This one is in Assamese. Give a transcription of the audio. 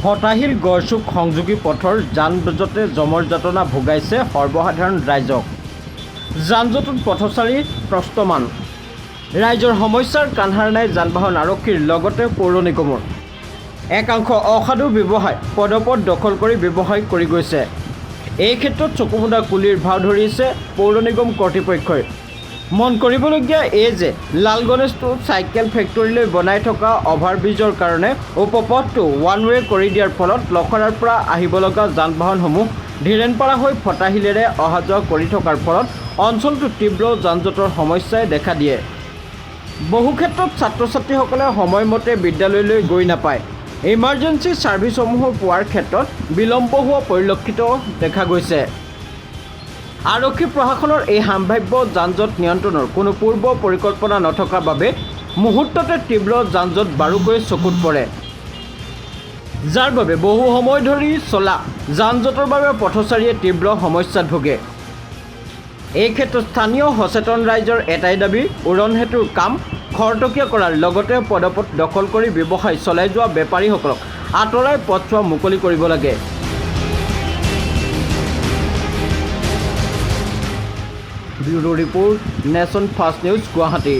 ফটাশিল গড়চুক সংযোগী পথৰ যান জঁটে যমৰ যাতনা ভোগাইছে সৰ্বসাধাৰণ ৰাইজক। যান জঁটত পথচাৰী ত্ৰস্তমান। ৰাইজৰ সমস্যাৰ কাণসাৰ নাই যান বাহন আৰক্ষীৰ লগতে পৌৰ নিগমৰ। একাংশ অসাধু ব্যৱসায়ী পদপথ দখল কৰি ব্যৱসায় কৰি গৈছে। এই ক্ষেত্ৰত চকুমুদা কুলিৰ ভাও ধৰিছে পৌৰ নিগম কৰ্তৃপক্ষই। মন কৰিবলগীয়া এই যে লাল গণেশ টু চাইকেল ফেক্টৰীলৈ বনাই থকা অভাৰব্ৰিজৰ কাৰণে উপপথটো ওৱান ৱে কৰি দিয়াৰ ফলত লখৰাৰ পৰা আহিব লগা যান বাহনসমূহ ধীৰেণপাৰা হৈ ফটাশিলেৰে অহা যোৱা কৰি থকাৰ ফলত অঞ্চলটোত তীব্ৰ যান জঁটৰ সমস্যাই দেখা দিয়ে। বহু ক্ষেত্ৰত ছাত্ৰ ছাত্ৰীসকলে সময়মতে বিদ্যালয়লৈ গৈ নাপায়। ইমাৰ্জেঞ্চি ছাৰ্ভিচসমূহো পোৱাৰ ক্ষেত্ৰত বিলম্ব হোৱা পৰিলক্ষিত দেখা গৈছে। আৰক্ষী প্ৰশাসনৰ এই সাম্ভাব্য যান জঁট নিয়ন্ত্ৰণৰ কোনো পূৰ্ব পৰিকল্পনা নথকাৰ বাবে মুহূৰ্ততে তীব্ৰ যান জঁট বাৰুকৈ চকুত পৰে, যাৰ বাবে বহু সময় ধৰি চলা যান জঁটৰ বাবে পথচাৰীয়ে তীব্ৰ সমস্যাত ভোগে। এই ক্ষেত্ৰত স্থানীয় সচেতন ৰাইজৰ এটাই দাবী, উৰণ সেতুৰ কাম খৰতকীয়া কৰাৰ লগতে পদপথ দখল কৰি ব্যৱসায় চলাই যোৱা বেপাৰীসকলক আঁতৰাই পথছোৱা মুকলি কৰিব লাগে। Bureau report, nation first news, Guwahati.